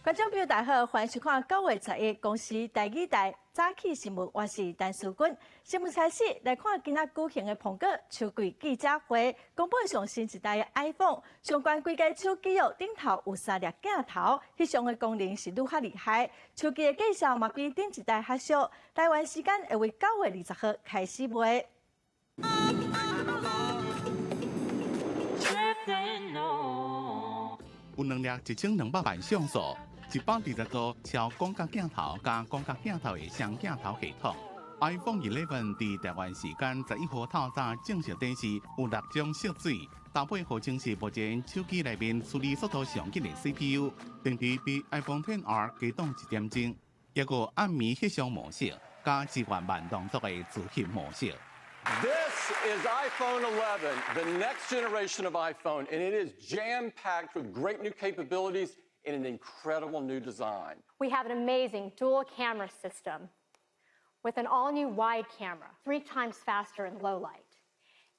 觀眾朋友大家好，歡迎收看9月11公視台語台早起新聞，我是陳淑君。新聞開始來看今仔舉行的蘋果秋季記者會，公布上新一代的 iPhone，上懸規架手機哦，頂頭有三粒鏡頭，翕相的功能是愈較厲害。手機的價數嘛比頂一代較俗。台灣時間會佇9月20號開始賣。有兩粒1200萬像素，120組超廣角鏡頭佮廣角鏡頭的雙鏡頭系統。iPhone 11佇台灣時間11號透早正式展示，有六種色水，搭配號稱是目前手機內面處理速度上緊的 CPU，電池比 iPhone XR 加擋一點鐘，抑閣有暗暝翕相模式，佮支援慢動作的自翕模式。 This is iPhone 11, the next generation of iPhone, and it is jam-packed with great new capabilities and an incredible new design. We have an amazing dual camera system with an all-new wide camera, three times faster in low light.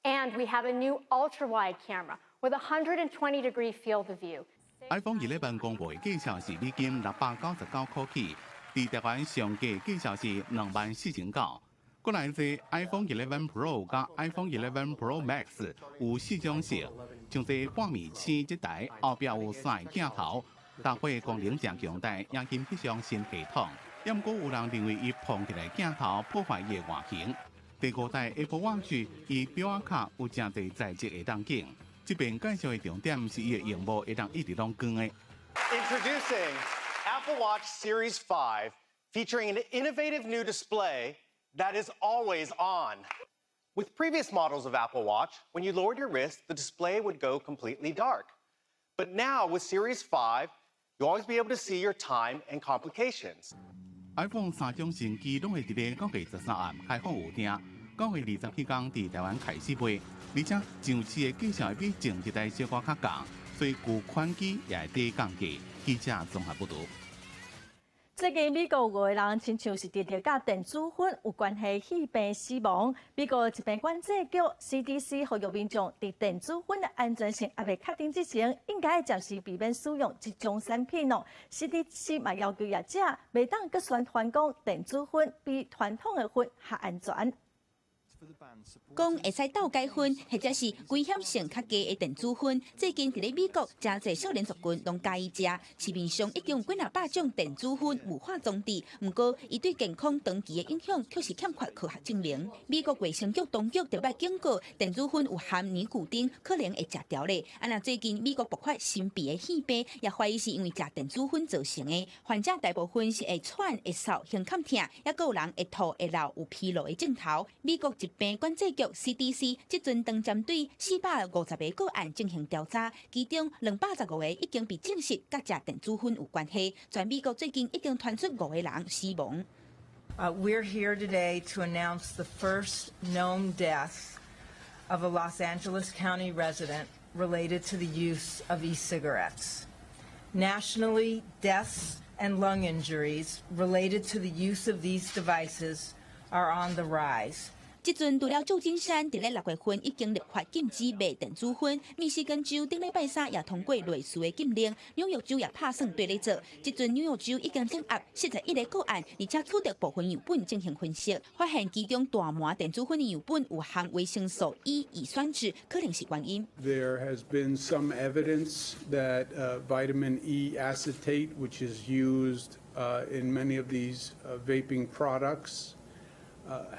And we have a new ultra-wide camera with a 120-degree field of view. iPhone 11公布的價數是美金699塊起，佇台灣上低價數是24,900。過來這 iPhone 11 Pro 佮 iPhone 11 Pro Max 有四種色，像這半暝青這台後壁有三个鏡頭，搭配功能誠強大，引擎翕相新系統。毋過有人認為伊膨起來鏡頭破壞伊的外形。第五代 Apple Watch 伊錶仔殼有誠濟材質會當揀。這邊介紹的重點是伊的螢幕會當一直攏光的。 Introducing Apple Watch Series 5, featuring an innovative new display that is always on. With previous models of Apple Watch, when you lowered your wrist, the display would go completely dark. But now with Series 5, you'll always be able to see your time and complications. iPhone 三種新機攏會佇咧9月13暗開放預訂，9月20彼工佇台灣開始賣，而且上市的價數會比前一代小可較降，所以舊款機也會佇降價。記者綜合報導。最近美國五個人親像是得著佮電子薰有關係肺病死亡。美國疾病管制局 CDC 呼籲民眾佇電子薰的安全性猶未確定之前，應該暫時避免使用這種產品哦。CDC 嘛要求業者袂當閣宣傳講電子薰比傳統的薰較安全。講會使鬥改薰，或者是危險性較低的電子薰，最近佇咧美國，誠濟少年族群攏佮意食。市面上已經有幾若百種電子薰無法裝置，毋過伊對健康長期的影響卻是欠缺科學證明。美國衛生局當局特別警告，電子薰有含尼古丁，可能會食著咧。啊，若最近美國爆發神秘的肺病，也懷疑是因為食電子薰造成的。患者大部分是會喘、會嗽、胸坎疼，抑閣有人會吐、會流有疲勞的症頭。美國疾病管制局 CDC 這陣當針對450個個案進行調查，其中215個已經被證實佮食電子薰有關係。全美國最近已經傳出五個人死亡。 We're here today to announce the first known death of a Los Angeles County resident related to the use of e-cigarettes. Nationally, deaths and lung injuries related to the use of these devices are on the rise. 這陣除了舊金山，佇咧6月份已經立法禁止賣電子薰，密西根州頂禮拜三也通過類似的禁令，紐約州也拍算綴咧做。這陣紐約州已經偵緝41個個案，而且取得部分樣本進行分析，發現其中大麻電子薰的樣本有含維生素 E 乙酸酯，可能是原因。 There has been some evidence that vitamin E acetate, which is used in many of these vaping products,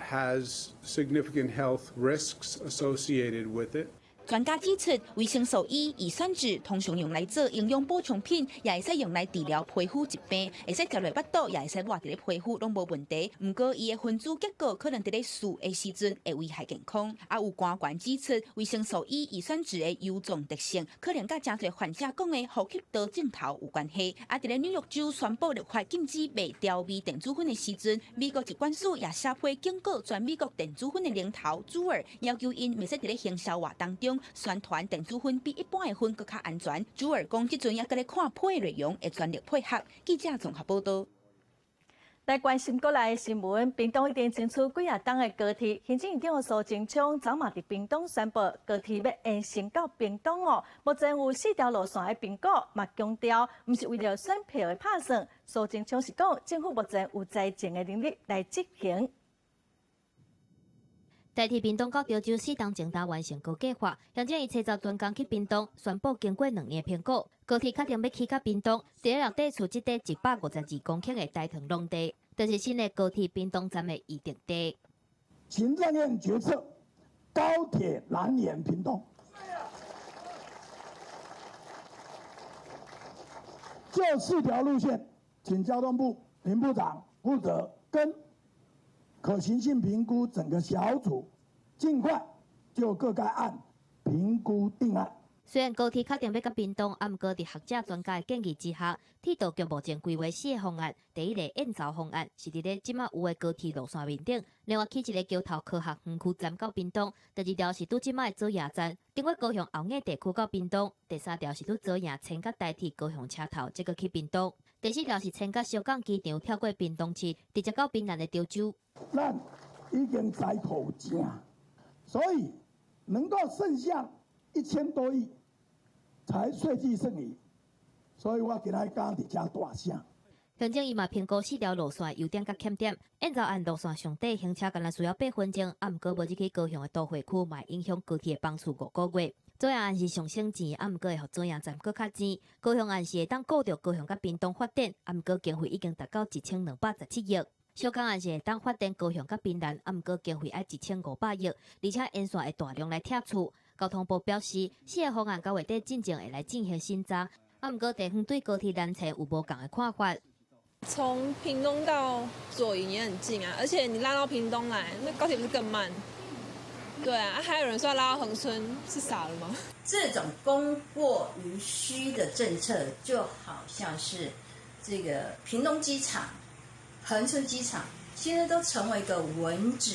has significant health risks associated with it. 專家指出，維生素 E 乙酸酯通常用來做營養補充品，也會使用來治療皮膚疾病，會使食落腹肚，也會使抹佇咧皮膚，攏無問題。毋過，伊的分子結構可能佇咧試的時陣會危害健康。啊，有官員指出，維生素 E 乙酸酯的疣狀特性，可能佮誠濟患者講的呼吸道症頭有關係。啊，佇咧紐約州宣布立法禁止賣調味電子薰的時陣，美國疾管署也寫批警告全美國電子薰的龍頭朱爾，要求𪜶袂使佇咧行銷活動中宣傳電子薰比一般的薰閣較安全。朱爾講，這陣猶閣咧看批內容，會全力配合。記者綜合報導。來關心國內新聞，屏東已經爭取幾若冬的高鐵，行政院長蘇貞昌昨嘛佇屏東宣布，高鐵欲延伸到屏東哦。目前有四條路線的評估，嘛強調毋是為著選票的拍算。蘇貞昌是講，政府目前有財政的能力來執行。台鐵屏東到潮州四冬前當完成高計劃，行政院初十專工去屏東宣布，經過兩年評估，高鐵確定欲起到屏東，佇咧六底厝這塊152公頃的大藤農地，就是新的高鐵屏東站的預定地。行政院決策，高鐵南延屏東，這四條路線，請交通部林部長負責跟可行性評估整個小組，盡快就各該案評估定案。雖然高鐵確定欲到屏東，啊，毋過佇學者專家的建議之下，鐵道局目前規劃四個方案。第一个燕巢方案是佇咧這馬有的高鐵路線面頂，另外起一个橋頭科學園區站到屏東。第二條是拄這馬的左營站，經過高雄後雅地區到屏東。第三條是拄左營穿越台鐵高雄車頭，這閣去屏東。第四條是穿越小港機場跳過屏東市，直接到屏南的潮州。咱已經財庫正，所以能夠剩下1000多億財稅計剩餘，所以我今仔講佇遮大聲。行政院嘛評估四條路線優點佮欠點，燕巢案路線上短，行車干焦需要8分鐘，啊，毋過無入去高雄的都會區，嘛會影響高鐵的班次5個月。左營案是上省錢，啊，毋過會予左營站閣較錢。高雄案是會當顧著高雄佮屏東發展，啊，毋過經費已經達到1217億。小港案是會當發展高雄佮屏南，啊，毋過經費愛1500億，而且沿線會大量來拆厝。交通部表示，四个方案九月底進前會來進行審查，啊，毋過地方對高鐵南延有無仝的看法。從屏東到左營也很近啊，而且你拉到屏東來，那高鐵不是更慢？對啊，還有人說要拉到恆春，是傻了嗎？這種供過於需的政策，就好像是這個屏東機場、恆春機場，現在都成為一個蚊子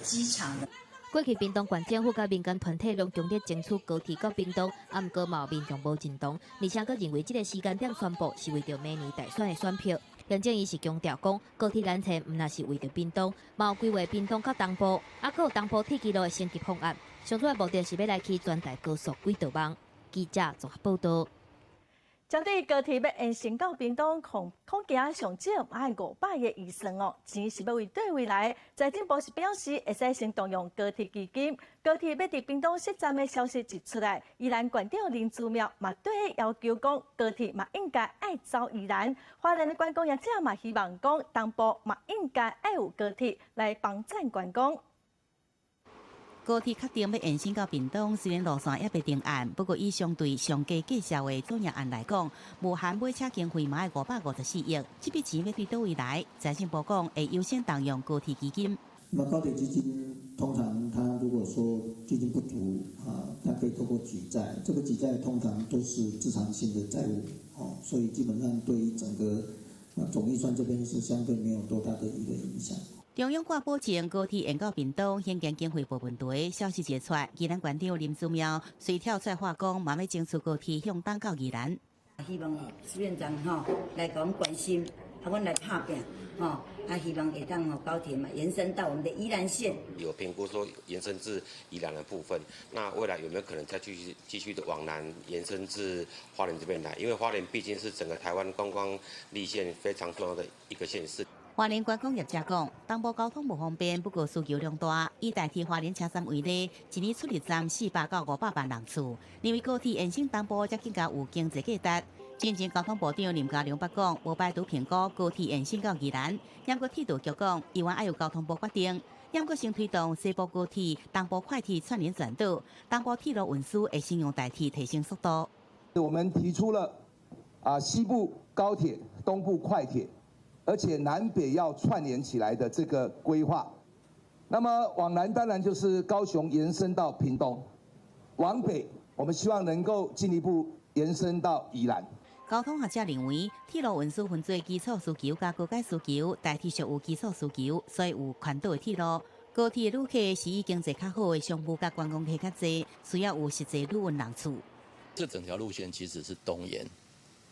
機場了。過去屏東縣政府佮民間團體攏強烈爭取高鐵到屏東，啊，毋過嘛有民眾無認同，而且閣認為這个時間點宣布是為著明年大選的選票。行政院是強調講，高鐵南延毋但是為著屏東，嘛有規劃屏東到東部，啊，閣有東部鐵路的升級方案。上主要目的是欲來起全台高速軌道網。記者綜合報導。針對高鐵欲延伸到屏東，恐恐驚上少愛500億預算哦，錢是欲為佗位來？財政部是表示，會使先動用高鐵基金。高鐵欲佇屏東設站的消息一出來，宜蘭縣長林姿妙嘛對要求講，高鐵嘛應該愛走宜蘭。花蓮的觀光業者嘛希望講，東部嘛應該愛有高鐵來幫贊觀光。高鐵確定欲延伸到屏東，雖然路線猶未定案，不過以相對上低價數的左營案來講，無含買車經費嘛愛554億，這筆錢欲對佗位來？財政部講會優先動用高鐵基金。那高鐵基金通常，它如果說基金不足啊，它可以透過舉債，這個舉債通常都是自償性的債務，哦，所以基本上對於整個總預算這邊是相對沒有多大的一個影響。中央掛保證高鐵延到屏東，顯見經費無問題。消息一出，宜蘭縣長林姿妙隨跳出來話講，嘛欲爭取高鐵向東到宜蘭。希望蘇院長吼來共阮關心，啊，阮來拍拚吼，啊，希望會當予高鐵嘛延伸到我們的宜蘭縣。有評估說延伸至宜蘭的部分，那未來有沒有可能再繼續繼續的往南延伸至花蓮這邊來？因為花蓮畢竟是整個台灣觀光路線非常重要的一個縣市。花蓮觀光業者講，東部交通無方便，不過需求量大。以台鐵花蓮車站為例，一年出入站400到500萬人次，認為高鐵延伸東部才更加有經濟價值。進前交通部長林佳龍捌講，無排除評估高鐵延伸到宜蘭。毋過鐵道局講，猶原愛由交通部決定。毋過先推動西部高鐵、東部快鐵串聯全島，東部鐵路運輸會先用台鐵提升速度。我們提出了啊西部高鐵、東部快鐵。而且南北要串聯起來的這個規劃，那麼往南當然就是高雄延伸到屏東，往北我們希望能夠進一步延伸到宜蘭。交通學者認為，鐵路運輸分做基礎需求佮高階需求，台鐵屬有基礎需求，所以有環島的鐵路。高鐵的旅客是以經濟較好的商務佮觀光客較濟，需要有實際旅運人次。這整條路線其實是東延。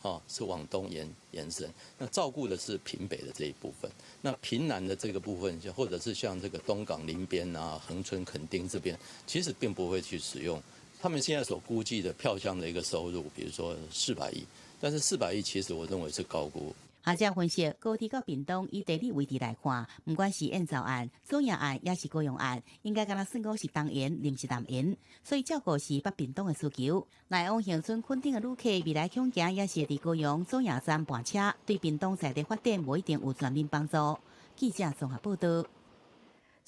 哦，是往東延伸，那照顧的是屏北的這一部分，那屏南的這個部分，或者是像這個東港林邊啊、恆春墾丁這邊，其實並不會去使用。他們現在所估計的票箱的一個收入，比如說四百億，但是四百億其實我認為是高估。學者分析，高鐵到屏東以地理位置來看，毋管是燕巢岸、左營岸，抑是高雄岸，應該敢若算講是東延，毋是南延，所以照顧是北屏東的需求。來往恆春墾丁的旅客，未來恐驚也是佇高雄左營站換車，對屏東在地發展無一定有全面幫助。記者綜合報道。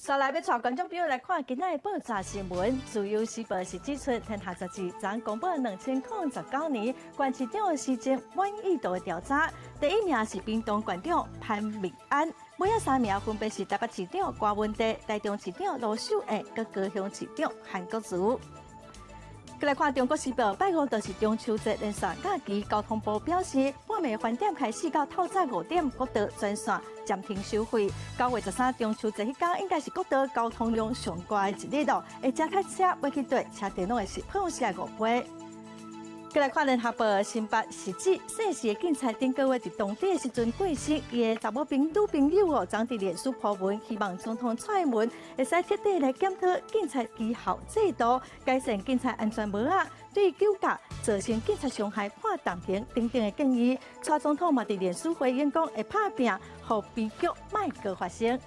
紲來欲帶觀眾朋友來看今仔的報紙新聞。自由時報是指出，天下雜誌昨公布2019年縣市長施政滿意度的調查，第一名是屏東縣長潘孟安，尾仔三名分別是台北市長柯文哲、台中市長盧秀燕、佮高雄市長韓國瑜。閣來看中國時報，拜五就是中秋節連續假期，交通部表示，半暝翻點開始到透早5點，國道全線暫停收費。9月13中秋節彼工，應該是國道交通量上高的一日咯。會誠塞車，欲去綴，車電攏會是普通時5倍。閣來看聯合報，新北市指姓氏的警察頂個月佇當地的時陣過身，伊的查某朋女朋友哦，昨佇臉書 po 文，希望總統蔡英文會使徹底來檢討警察績效制度，改善警察安全帽仔，對酒駕造成警察傷害判重刑等等的建議。蔡總統嘛佇臉書回應講，會拍拚，予悲劇莫閣發生。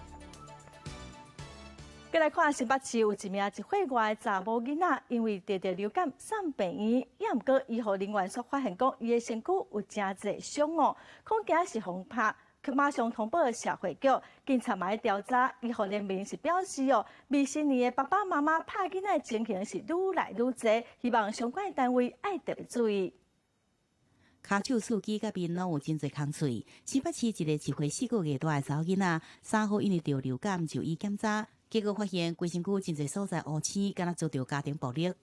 閣來看新北市有一名1歲外的查某囡仔，因為得著流感送病院，也毋過醫護人員煞發現講，伊的身軀有誠濟傷哦，恐驚是予拍，去馬上通報社會局，警察嘛佇調查。醫護人員是表示哦，未成年的爸爸媽媽拍囡仔的情形是愈來愈濟，希望相關單位愛特別注意。跤手、手機佮面攏有真濟空喙。新北市一个1歲4個月大的查某囡仔，3號因為著流感就醫檢查，結果發現規身軀真濟所在烏青，敢若遭著家庭暴力。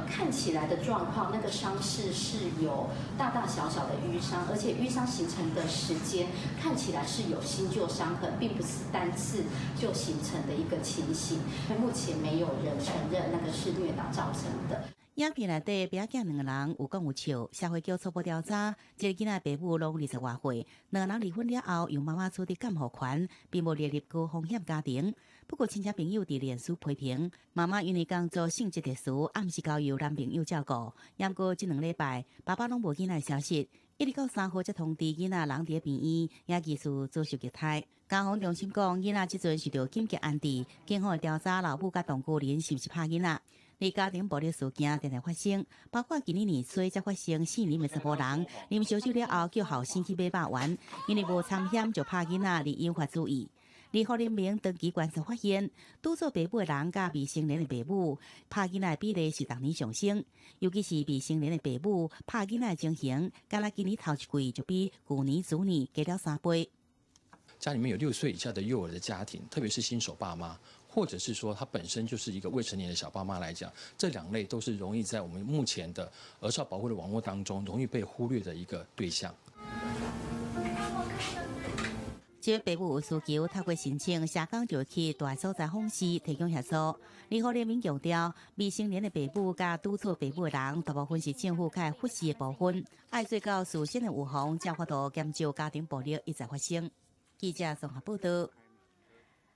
看起來的狀況，那個傷勢是有大大小小的淤傷，而且淤傷形成的時間看起來是有新舊傷痕，並不是單次就形成的一個情形。目前沒有人承認那個是虐打造成的。影片內底爸囝兩个人有講有笑，社會局初步調查，這个囡仔爸母攏20外歲，兩个人離婚了後，由媽媽取得監護權，並無列入高風險家庭。不過親戚朋友佇臉書批評，媽媽因為工作性質特殊，暗時交由男朋友照顧。毋過這兩禮拜，爸爸攏無囡仔的消息，一直到3號才通知囡仔人佇病院，也疑似遭受虐待。家防中心講，囡仔這陣受著緊急安置，警方會調查老母佮同居人是毋是拍囡仔。而家庭暴力事件定定發生，包括今年年初才發生姓林的查埔人，啉燒酒了後叫後生去買肉丸，因為無參險就拍囡仔而引發注意。而胡林明長期觀察發現，拄做爸母的人佮未成年的爸母拍囡仔的比例是逐年上升，尤其是未成年的爸母拍囡仔的情形，敢若今年頭一季就比舊年主年加了3倍。家裡面有6歲以下的幼兒的家庭，特別是新手爸媽，或者是說他本身就是一個未成年的小爸媽來講，這兩類都是容易在我們目前的兒少保護的網絡當中容易被忽略的一個對象。這爸母有需求，透過申請，社工就去蹛所在訪視，提供協助。而胡聯民強調，未成年的爸母佮拄做爸母的人，大部分是政府較會忽視的部分，愛做到事先的預防，才有法度減少家庭暴力一再發生。記者綜合報道。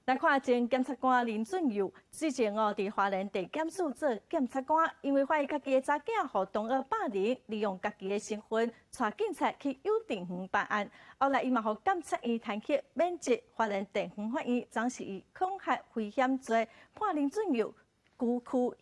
來看前檢察官林俊佑之前哦，佇花蓮地檢署做檢察官，因為懷疑家己的查囝予同學霸凌，利用家己的身份，帶警察去幼稚園辦案。後來伊嘛予監察院彈劾免職，花蓮地方法院昨是以恐嚇危險罪判林俊佑拘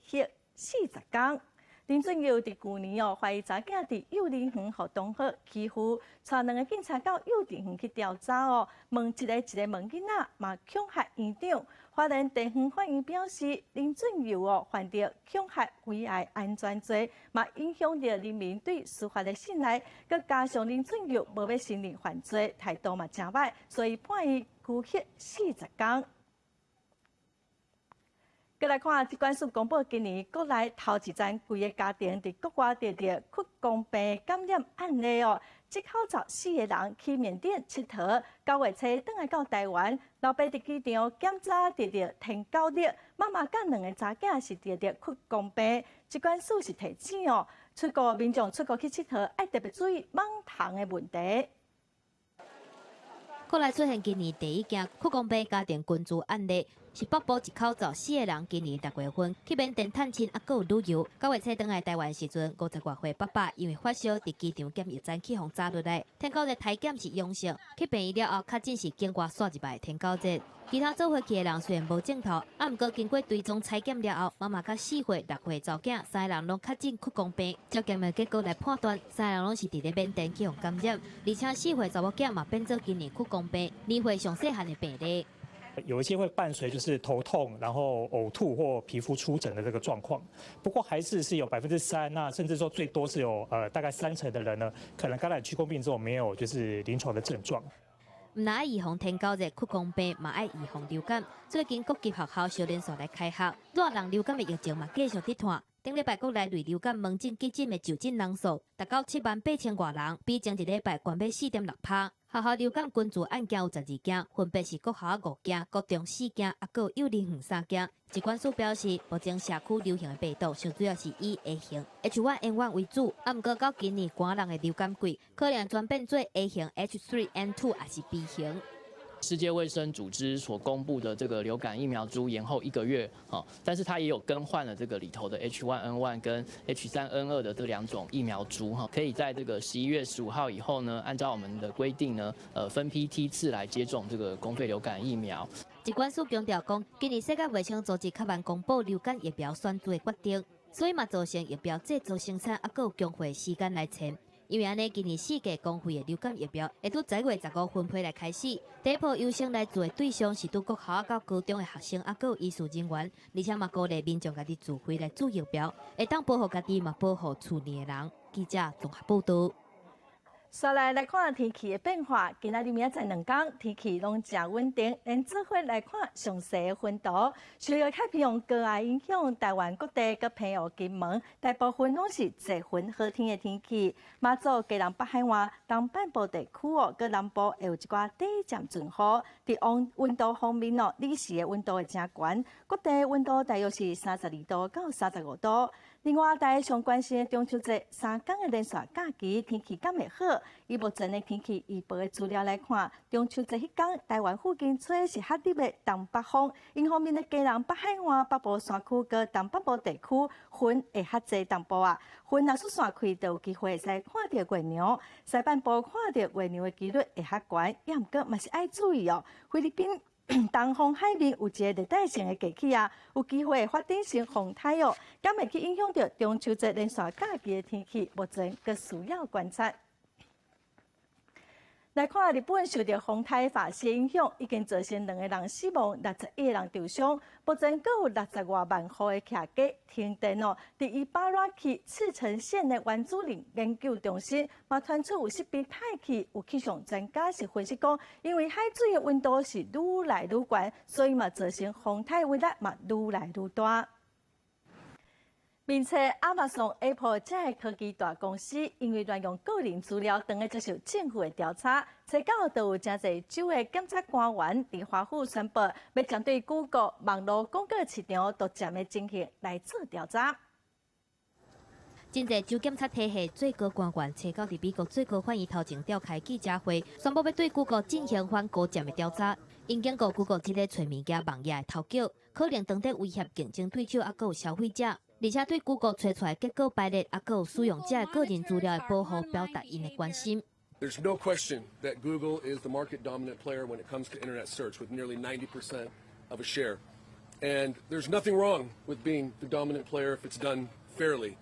拘役40工。林俊佑佇舊年哦，懷疑查囝佇幼兒園予同學欺負，帶兩個警察到幼稚園去調查哦，問一个一个問囡仔，嘛恐嚇園長。花蓮地方法院表示，林俊佑哦犯著恐嚇危害安全罪，嘛影響著人民對司法的信賴，閣加上林俊佑無欲承認犯罪，態度嘛誠䆀，所以判伊拘役40工。閣來看，疾管署公布今年國內頭一宗規个家庭佇國外得著屈光病感染案例哦。一口罩四个人去緬甸𨑨迌，9月初轉來到台灣，老爸佇機場檢查著著天狗熱，媽媽佮兩个查囝是著著屈光病。疾管署是提醒哦，出國民眾出國去𨑨迌，愛特別注意蠓蟲的問題。國內出現今年第一件屈光病家庭群聚案例，是北部一口罩四個人今年6月份去緬甸探親，猶閣有旅遊。9月初轉來台灣時陣，50外歲爸爸因為發燒，佇機場檢疫站去予抓落來，天狗熱篩檢是陽性，去病院了後確診是境外竄入來天狗熱。其他做伙去的人雖然無症頭，啊，毋過經過追蹤採檢了後，媽媽佮4歲、6歲查某囝三个人攏確診屈光病。照檢的結果來判斷，三个人攏是佇咧緬甸去予感染，而且4歲查某囝嘛變做今年屈光病年歲上細漢的病例。有一些會伴隨就是頭痛，然後嘔吐或皮膚出疹的這個狀況。不過還是有3%，那甚至說最多是有大概3成的人呢，可能感染屈光病之後沒有就是臨床的症狀。毋但愛預防天狗熱、屈光病，嘛愛預防流感。最近各級學校小連續來開學，熱人流感的疫情嘛繼續佇湠。頂禮拜國內類流感門診急診的就診人數達到7萬8千外人，比前一禮拜懸欲4.6趴。學校流感群聚案件有12件，分別是國小5件、國中4件，猶閣有幼兒園3件。疾管署表示，目前社區流行的病毒，上主要是以 A 型 H1N1 為主，啊，毋過到今年寒人的流感季，可能轉變做 A 型 H3N2 抑是 B 型。世界衛生組織所公布的這個流感疫苗株延後一個月，但是它也有更換了這個裡頭的 H1N1 跟 H3N2 的這兩種疫苗株，可以在這個11月15號以後呢，按照我們的規定呢，分批梯次來接種這個公費流感疫苗。疾管署強調講，今年世界衛生組織較慢公布流感疫苗選注的決定，所以嘛造成疫苗製造生產猶閣有供貨時間來前。因為按呢，今年四季公費的流感疫苗會佇11月15分配來開始。第一波優先來注的對象是佇國小到高中的學生，猶閣有醫事人員，而且嘛鼓勵民眾家己自費來注疫苗，會當保護家己，嘛保護厝內的人。記者綜合報道。紲來來看天氣的變化，今仔日明仔載兩工天氣攏誠穩定。咱做伙來看詳細的雲圖。受到太平洋高壓影響，台灣各地佮澎湖、金門大部分攏是濟雲好天的天氣。馬祖、基隆北海岸、東半部地區哦，佮南部會有一寡短暫陣雨。佇溫溫度方面哦，日時的溫度會誠懸，各地溫度大約是32度到35度。另外，大家上關心的中秋節3工的連續假期，天氣敢會好？以目前的天氣預報的資料來看，中秋節彼工，台灣附近吹的是較入的東北風，𪜶方面的基隆北海岸北部山區佮東北部地區雲會較濟淡薄仔，雲若是散開，就有機會會使看著月娘。西半部看著月娘的幾率會較懸，也毋過嘛是愛注意哦。菲律賓東方海面有一个熱帶性的低氣壓，有機會發展成風颱哦，敢會去影響著中秋節連續假期的天氣，目前閣需要觀察。來看日本受著風颱法西影響，已經造成兩个人死亡，61个人受傷。目前閣有60外萬戶的徛家停電哦。佇伊巴拉基茨城縣的原子能研究中心，嘛傳出有設備歹去，有氣象專家是分析講，因為海水的溫度是愈來愈懸，所以嘛造成風颱威力嘛愈來愈大。面冊、亞馬遜、Apple 這个科技大公司，因為亂用個人資料，當咧接受政府的調查，冊九就有誠濟州的檢察官員佇華府宣布，欲針對 Google 網路廣告市場獨佔的情形來做調查。真濟州檢察體系最高官員冊九佇美國最高法院頭前召開記者會，宣布欲對 Google 進行反高佔的調查。𪜶警告 Google 這个揣物件網頁的頭腳，可能當咧威脅競爭對手，猶閣有消費者。而且對 Google 揣出來結果排列，猶閣有使用者的個人資料的保護，表達𪜶的關心。 There's no question that Google is the market dominant player when it comes to internet search, with nearly 90% of a share. And there's nothing wrong with being the dominant player if it's done fairly.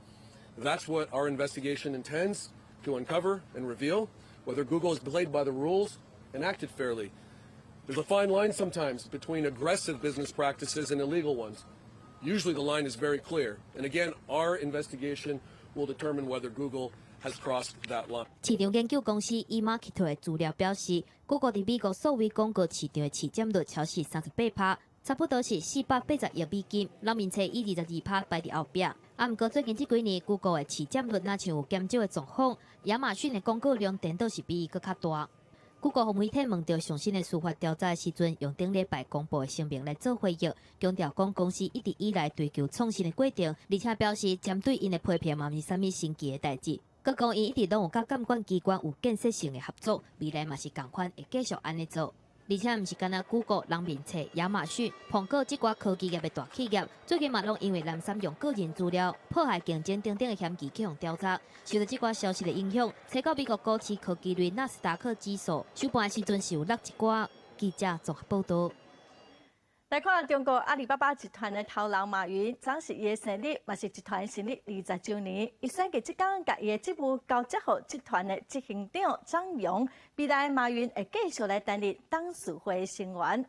That's what our investigation intends to uncover and reveal, whether Google has played by the rules and acted fairly. There's a fine line sometimes between aggressive business practices and illegal ones. Usually the line is very clear. And again, our investigation will determine whether Google has crossed that line. 市場研究公司 eMarketer 的資料表示，Google 佇美國數位廣告市場的市佔率超過38趴。差不多是480億美金。人面冊以22%排佇後壁。啊，毋過最近這幾年，Google 的市佔率若像有減少的狀況，亞馬遜的廣告量顛倒是比伊閣較大。Google 予媒體問著上新的司法調查的時陣，用頂禮拜公布的聲明來做回應，強調講公司一直以來追求創新的過程，而且表示針對𪜶的批評嘛毋是啥物新奇的代誌。閣講𪜶一直攏有佮監管機關有建設性的合作，未來嘛是仝款會繼續按呢做。而且毋是干焦 Google、人面冊、亞馬遜、蘋果這寡科技業的大企業，最近嘛攏因為濫使用個人資料、破壞競爭等等的嫌疑去予調查。受到這寡消息的影響，初九美國股市科技類納斯達克指數收盤時陣是有落一寡。記者綜合報導。來看中國阿里巴巴集團的頭人馬雲，昨是伊的生日，嘛是集團成立20週年。伊選擇這工共伊的職務交接予集團的執行長張勇，未來馬雲會繼續來擔任董事會成員。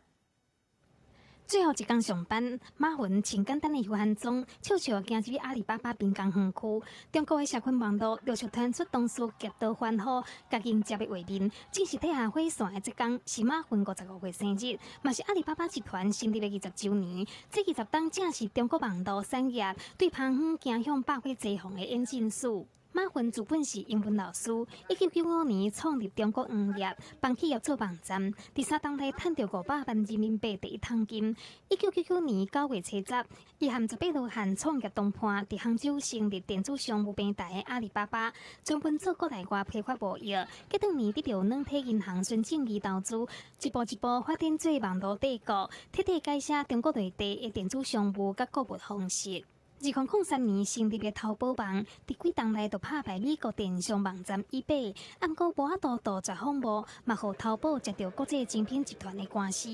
最後一工上班，馬雲穿簡單的休閒裝，笑笑行入去阿里巴巴濱江園區。中國的社群網路陸續傳出同事夾道歡呼、共迎接的畫面。正式退下火線的這工是馬雲55歲生日，嘛是阿里巴巴集團成立的20週年。這20冬正是中國網路產業對芳遠走向百花齊放的演進史。馬雲自本是英文老師，1995年創立中國網頁，幫企業做網站，佇3冬內趁著500萬人民幣第一桶金。1999年9月初10，伊和18羅漢創業同伴，佇杭州成立電子商務平台的阿里巴巴，專門做國內外批發貿易。隔當年得著軟體銀行孫正義投資，一步一步發展做網路帝國，徹底改寫中國內地的電子商務佮購物方式。2003年成立的淘寶網，佇幾冬內就拍敗美國電商網站 eBay，毋過無法度杜絕仿冒，嘛予淘寶食著國際精品集團的官司。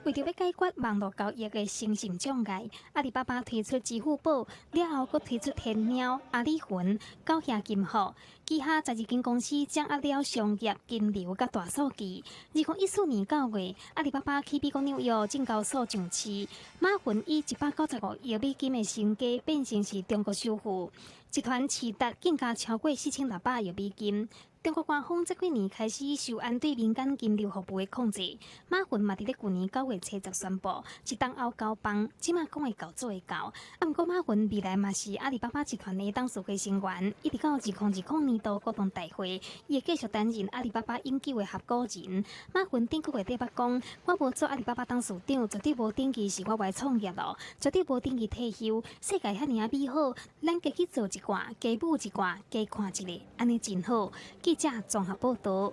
為著欲解決網路交易的誠信障礙，阿里巴巴推出支付寶，了後閣推出天貓、阿里雲、九協金付，旗下12間公司掌握了商業、金流佮大數據。2014年9月，阿里巴巴去美國紐約證交所上市，馬雲以195億美金的身價變成是中國首富，集團市值更加超過4600億美金。中國官方這幾年開始收緊對民間金流服務的控制。馬雲嘛佇咧舊年9月初十宣布，一冬後交棒，這馬講會到做會到。啊，毋過馬雲未來嘛是阿里巴巴集團的董事會成員，一直到2020年度股東大會，伊會繼續擔任阿里巴巴永久的合夥人。馬雲頂個月底捌講，我無做阿里巴巴董事長，絕對無等於是我無愛創業囉，絕對無等於退休。世界遐爾仔美好，咱加去做一寡，加舞一寡，加看一下，按呢真好。記者綜合報導。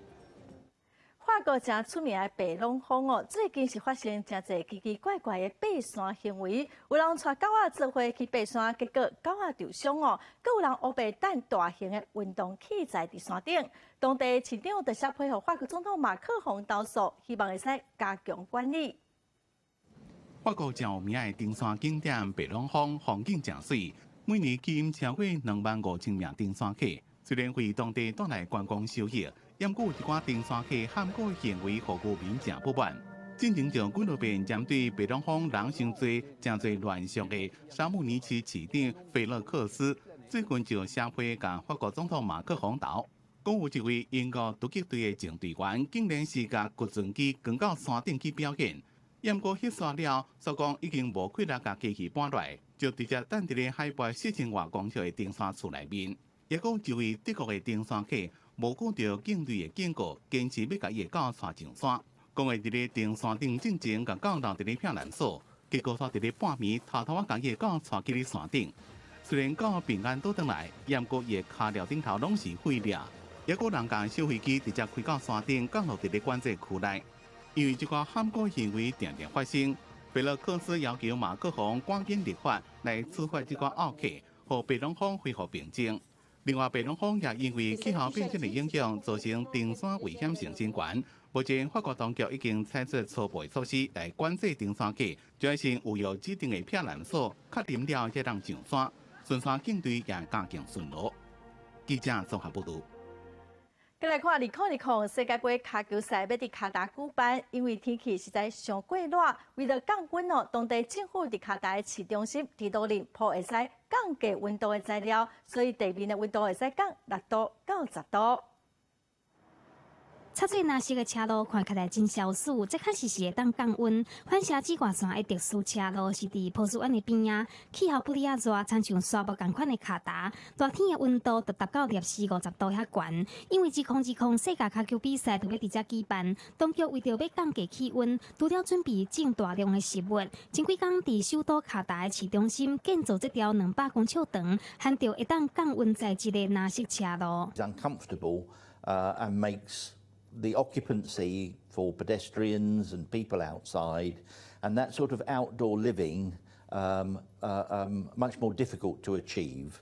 法國誠出名的白朗峰哦，最近是發生誠濟奇奇怪怪的爬山行為，有人帶狗仔做伙去爬山，結果狗仔受傷哦，閣有人烏白擲大型的運動器材佇山頂。當地市長就寫批予法國總統馬克宏投訴，希望會使加強管理。法國誠有名的登山景點白朗峰風景誠媠，每年吸引超過25,000名登山客。雖然為當地帶來觀光收益，毋過有一寡登山客喊古行為，予居民誠不滿。進前就幾落遍針對白朗峰人傷濟、誠濟亂象的沙慕尼市市長菲勒克斯，最近就寫批共法國總統馬克宏投，講有一位英國突擊隊的前隊員，竟然是共直升機扛到山頂去表演。毋過翕煞了，煞講已經無氣力共機器搬落來，就直接擲佇咧海拔4000外公尺的登山厝內面。抑閣有一位德國的登山客，無顧著警隊的警告，堅持欲共伊的狗帶上山。講會佇咧登山頂進前，共狗留佇咧避難所，結果煞佇咧半暝偷偷仔共伊的狗帶去咧山頂。雖然狗平安倒轉來，毋過伊的跤料頂頭攏是血跡。抑閣有人共小飛機直接開到山頂，降落佇咧管制區內。因為這個喊古行為定定發生，貝洛克斯要求馬克宏趕緊立法來處罰這個奧客，予白朗峰恢復平靜。另外，白朗峰也因為氣候變遷的影響，造成登山危險性真懸。目前，法國當局已經採取初步措施來管制登山客，轉成有用指定的避難所，確認了才通上山。巡山警隊也加強巡邏。記者綜合報導。閣來看2020世界盃跤球賽欲佇卡達舉辦，因為天氣實在傷過熱，為了降溫哦，當地政府佇卡達的市中心佇路面鋪會使降低溫度的材料，所以地面的溫度會使降6度到10度。插做藍色的車路看起來真消暑，這確實是會當降溫。反射紫外線的特殊車路是佇波斯灣的邊仔，氣候不哩仔熱，親像沙漠仝款的卡達。熱天的溫度就達到攝氏50度遐懸。因為2020世界跤球比賽就欲佇遮舉辦，當局為著欲降低氣溫，除了準備種大量的食物，前幾工佇首都卡達的市中心建造這條200公尺長、含著會當降溫材質的藍色車路。 Uncomfortable and makes the occupancy for pedestrians and people outside and that sort of outdoor living much more difficult to achieve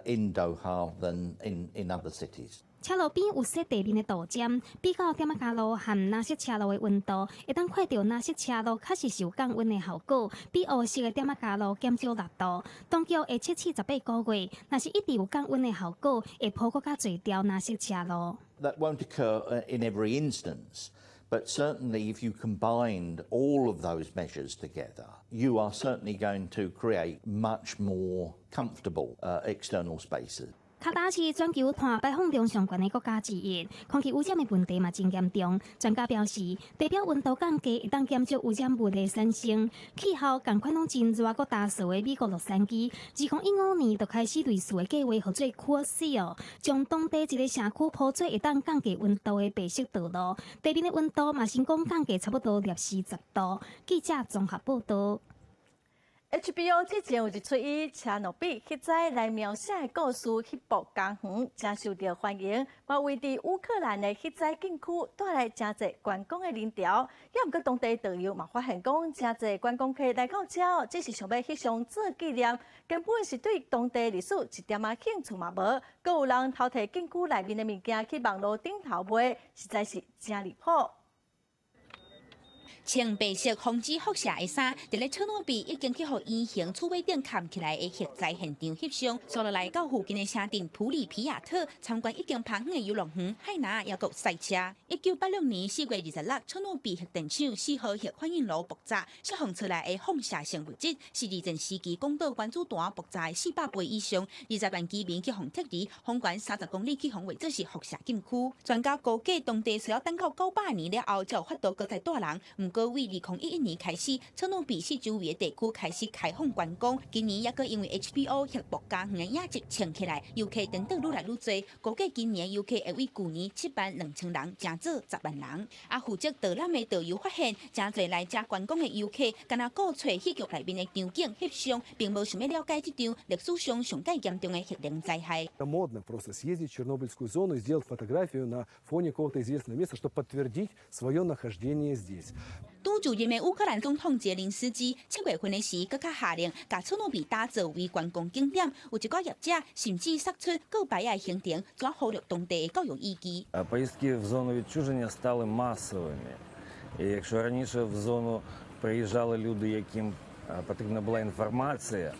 in Doha than in other cities. 車路邊有設地面的道針，比較點仔膠路和藍色車路的溫度，會當看著藍色車路確實是有降溫的效果，比烏色的點仔膠路減少6度。當局會測試18個月，若是一直有降溫的效果，會鋪閣較濟條藍色車路。 That won't occur in every instance, but certainly if you combined all of those measures together, you are certainly going to create much more comfortable external spaces. 卡達是全球碳排放量上懸的國家之一，空氣污染的問題嘛真嚴重。專家表示，地表溫度降低會當減少污染物的產生。氣候仝款攏真熱閣焦燥的美國洛杉磯，2015年就開始類似的計劃，號做 Cool Seal，將當地一个城區鋪做會當降低溫度的白色道路，地面的溫度嘛成功降低差不多攝氏10度。記者綜合報導。 HBO 之前有一齣以車諾比核災來描寫的故事，彼部家園誠受著歡迎，嘛為佇烏克蘭的核災禁區帶來誠濟觀光的人潮。也毋過當地導遊嘛發現講，誠濟觀光客來到遮，只是想欲翕相做紀念，根本是對當地歷史一點仔興趣嘛無。閣有人偷提禁區內面的物件去網路頂頭賣，實在是誠離譜。穿白色防止輻射的衫，佇咧車諾比已經去予圓形厝尾頂崁起來的核災現場翕相，煞落來到附近的城鎮普里皮亞特參觀已經拋遠的遊樂園、海拿抑閣賽車。1986年4月26，車諾比核電廠4號核反應爐爆炸，釋放出來的放射性物質是二戰時期廣島原子彈爆炸的400倍以上。20萬居民去予撤離，方圓30公里去予劃做是輻射禁區。專家估計，當地需要等到900年了後，才有法度閣再蹛人。毋過，對2011年開始，車諾比四周圍的地區開始開放觀光。今年抑閣因為 HBO 彼部家園的影集衝起來，遊客轉轉愈來愈濟。估計今年遊客會比舊年7萬2千人，增做10萬人。啊，負責導覽的導遊發現，誠濟來遮觀光的遊客，干焦顧揣戲劇內面的場景翕相，並無想欲了解這場歷史上上蓋嚴重的核能災害。 Модно просто съездить в Чернобыльскую зону и сделать фотографию на фоне какого-то известного места, чтобы подтвердить свое нахождение здесь. 拄就任的烏克蘭總統澤連斯基7月份的時，閣較下令共車諾比打造為觀光景點。有一寡業者甚至釋出告牌的行程，怎呼籲當地的教育意義。 Поїздки в зону відчуження стали масовими. І якщо раніше в зону приїжджали люди, яким потрібна була інформація,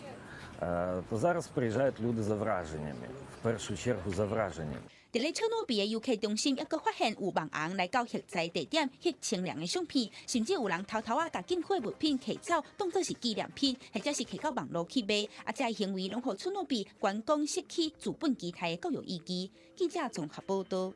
то зараз приїжджають люди за враженнями, в першу чергу за враженнями. 佇咧車諾比的遊客中心，抑閣發現有網紅來到核災地點翕清涼的相片，甚至有人偷偷仔共禁區的物品提走，當做是紀念品，或者是提到網路去賣。啊，這行為攏予車諾比觀光失去資本期待的教育意義。記者綜合報導。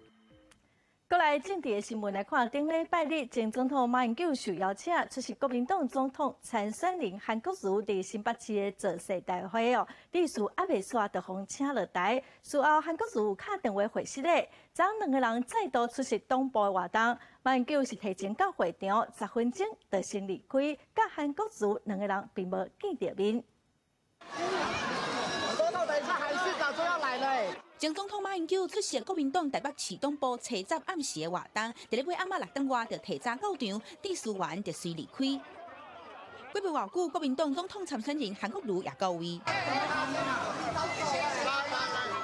閣來政治的新聞來看，頂禮拜日，前總統馬英九受邀請出席國民黨總統參選人韓國瑜佇新北市的造勢大會哦，致辭猶未煞就予請落台。事後韓國瑜有敲電話回釋咧，昨兩個人再度出席黨部的活動，馬英九是提前到會場10分鐘就先離開，佮韓國瑜兩個人並無見著面。總統等一下韓市長說要來了。前總統馬英九出席國民黨台北市黨部初十暗時的活動，佇咧尾暗仔6點外就提早到場，致辭完就隨離開。過袂偌久，國民黨總統參選人韓國瑜也到位。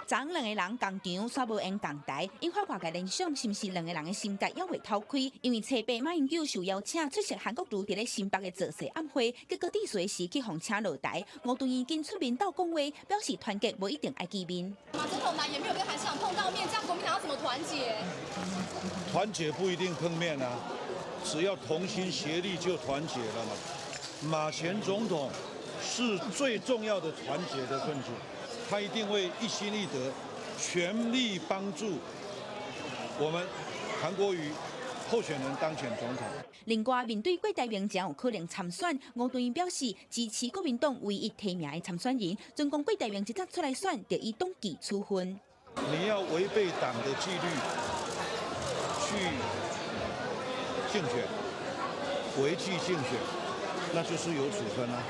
昨兩个人仝場，煞無緣仝台，引發外界聯想，是毋是兩个人的心結猶未透開？因為初八馬英九受邀請出席韓國瑜佇咧新北的造勢晚會，結果致辭時去予請落台。吳敦義緊出面鬥講話，表示團結無一定愛見面。馬總統來也沒有跟韓市長碰到面，這樣國民黨要怎麼團結？團結不一定碰面啊，只要同心協力就團結了嘛。馬前總統是最重要的團結的分子。他一定會一心一德，全力幫助我們韓國瑜候選人當選總統。另外，面對郭台銘誠有可能參選，吳敦義表示支持國民黨唯一提名的參選人。準講郭台銘一早出來選，就以黨紀處分。你要違背黨的紀律去競選，違紀競選，那就是有處分啦。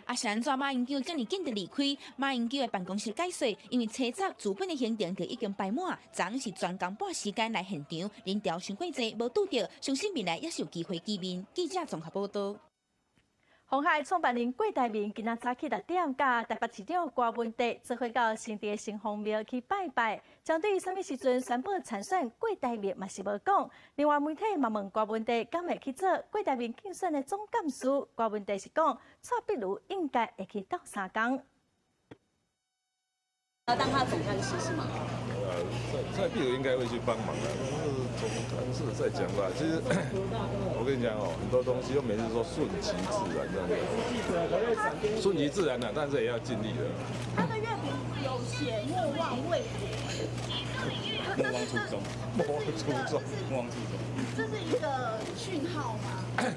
啊，是按怎馬英九遮爾緊就離開？馬英九的辦公室解釋，因為初十主本的行程就已經排滿，昨昏是專工撥時間來現場，人潮傷過濟，無拄著，相信未來猶是有機會見面。記者綜合報道。鴻海創辦人郭台銘今仔早起6點，佮台北市長郭文哲做伙到新竹的城隍廟去拜拜。針對啥物時陣宣布參選，郭台銘嘛是無講。另外媒體嘛問郭文哲，敢會去做郭台銘競選的總幹事？郭文哲是講，蔡壁如應該會去鬥相共。要當他總幹事是嗎？蔡壁如應該會去幫忙的，總幹事再講吧。其實我跟你講哦，很多東西又每次說順其自然這樣子，順其自然的，但是也要盡力的。他的月餅有寫莫忘為國，莫忘初衷，莫忘初衷，莫忘初衷。這是一個訊號嗎？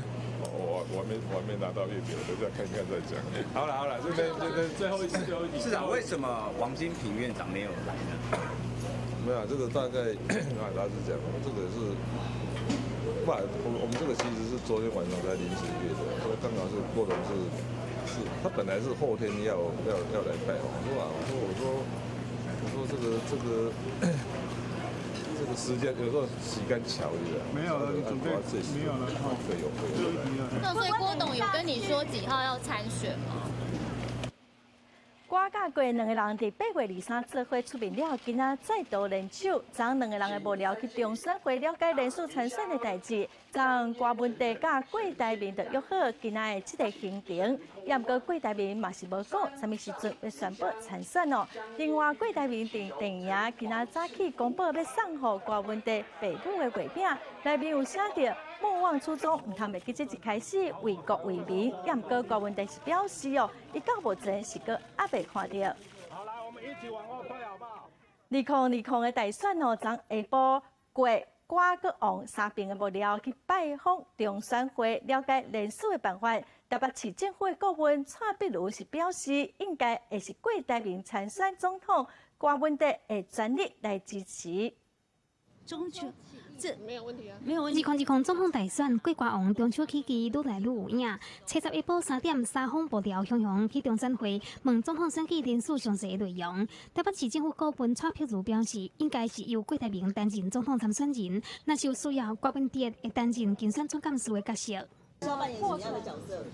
我還沒拿到月餅，我等下看看再講。好了好了，這邊這邊最後一次最後一題。市長，為什麼王金平院長沒有來呢？沒有，這個大概他是講，這個是，不，我們這個其實是昨天晚上才臨時約的，所以剛好是郭董是，他本來是後天要來拜訪，我說這個時間有時候時間巧一點。沒有了，你準備沒有了，會有會有。那所以郭董有跟你說幾號要參選嗎？郭佮郭兩個人佇8月23做伙出面了，今仔再度聯手，昨兩個人的幕僚去中選會了解連署參選的代誌。昨郭文哲佮郭台銘就約好今仔的這個行程，也毋過郭台銘嘛是無講啥物時陣欲宣布參選哦。另外，郭台銘佇電影今仔早起公布欲送予郭文哲爸母的月餅，內面有寫著莫忘初衷，毋通袂記這一開始為國為民。也毋過郭文哲是表示哦，伊到目前是閣猶未看著。好，來，我們一起往後退，好不好？2020的大選哦，昨下晡郭、郭閣王三邊的幕僚去拜訪中選會，了解連署的辦法。台北市政府的顧問蔡壁如是表示，應該會是郭台銘參選總統，郭文哲會全力來支持。中秋這沒有問題啊，沒有問題。2020總統大選，郭郭王中秋起義愈來愈有影。初十下晡3點，三方幕僚雄雄去中選會問總統選舉連署詳細內容。台北市政府顧問蔡壁如表示，應該是由郭台銘擔任總統參選人，若是有需要，郭文哲會擔任競選總幹事的角色。需要扮演什麼樣的角色？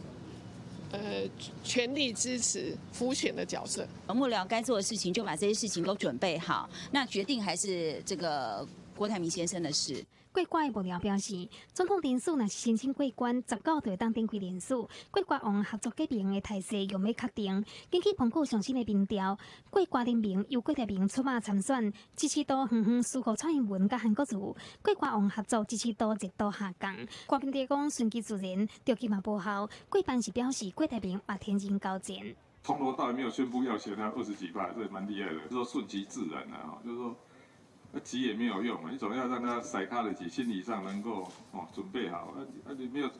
全力支持輔選的角色。幕僚該做的事情就把這些事情都準備好，那決定還是這個郭台銘先生的事。郭郭的幕僚表示，總統連署若是申請過關，19就會當展開連署。郭郭王合作結盟的態勢猶欲確定。根據彭股上新的民調，郭郭聯盟由郭台銘出馬參選，支持度遠遠輸予蔡英文佮韓國瑜。郭郭王合作支持度熱度下降。郭文哲講順其自然，著急嘛無效。郭班是表示郭台銘嘛天人交戰。從頭到尾沒有宣布要選，他20幾趴，這也蠻厲害的。就說順其自然啊，就是說。急也沒有用啊，你總要讓他 psychology 心理上能夠哦準備好，啊你沒有，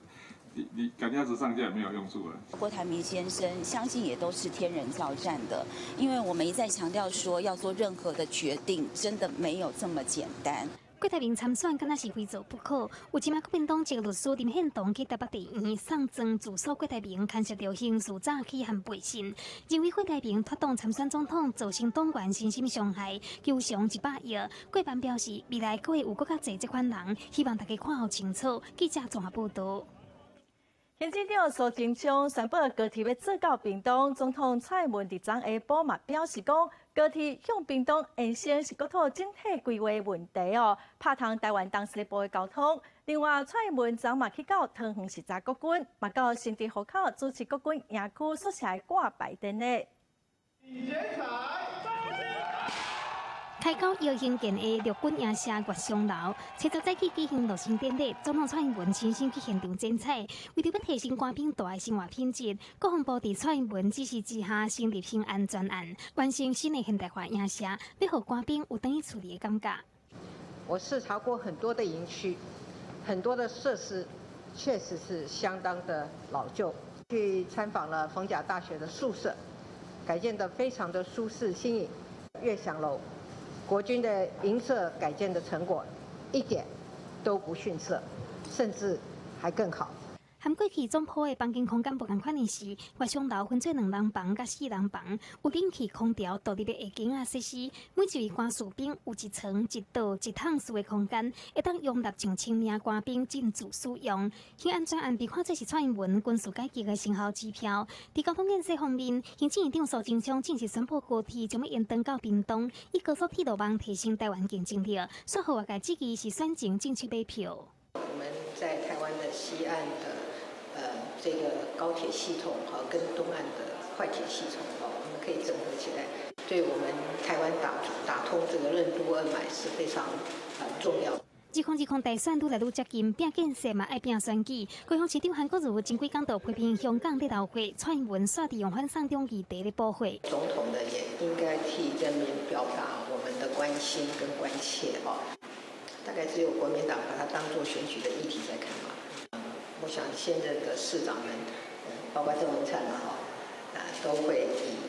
你趕鴨子上架也沒有用處啊。郭台銘先生相信也都是天人交戰的，因為我們一再強調說要做任何的決定，真的沒有這麼簡單。郭台銘參選，敢若是非做不可。有一擺國民黨籍律師林獻堂去台北地院送狀自訴郭台銘牽涉著刑事詐欺和背信，認為郭台銘脫黨參選總統造成黨員身心傷害，求償100億。郭班表示，未來閣會有閣較濟這款人，希望大家看予清楚。記者綜合報導。行政長蘇貞昌宣布高鐵欲做到屏東，總統蔡英文佇昨下晡嘛表示講，高鐵向屏東延伸是國土整體規劃問題哦，拍通台灣東西部的交通。另外，蔡英文昨嘛去到桃園視察國軍，嘛到新竹河口主持國軍營區宿舍掛牌典禮。開到搖興建的陸軍營舍月松樓，七十早起舉行落成典禮，總統蔡英文親身去現場剪彩。為著欲提升官兵蹛的生活品質，國防部佇蔡英文指示之下，成立興安專案，完成新的現代化營舍，欲予官兵有轉去厝裡的感覺。我視察過很多的營區，很多的設施確實是相當的老舊。去參訪了逢甲大學的宿舍，改建得非常的舒適新穎。悅享樓，國軍的營舍改建的成果一點都不遜色，甚至還更好。含過去總鋪的房間空間無仝款的是，悅享樓分做兩人房佮四人房，有冷氣、空調、獨立的下間仔設施。每一位官士兵有一床、一桌、一桶室的空間，會當容納上千名官兵進駐使用。興安專案被看做是蔡英文軍事改革的成效指標。佇交通建設方面，行政院長蘇貞昌正式宣布高鐵將欲延長到屏東，以高速鐵路網提升台灣競爭力。煞予外界質疑是選前政策買票。我們在台灣的西岸的這個高鐵系統哈，跟東岸的快鐵系統哦，我們可以整合起來，對我們台灣打通這個任督二脈是非常重要。2020大選愈來愈接近，拼建設嘛愛拼選舉。高雄市長韓國瑜前幾工就批評香港咧流血，蔡英文煞佇用反送中議題咧補血。總統呢也應該替人民表達我們的關心跟關切哦。大概只有國民黨把它當作選舉的議題在看嘛。我想現任的市長們，包括鄭文燦嘛，哈，啊，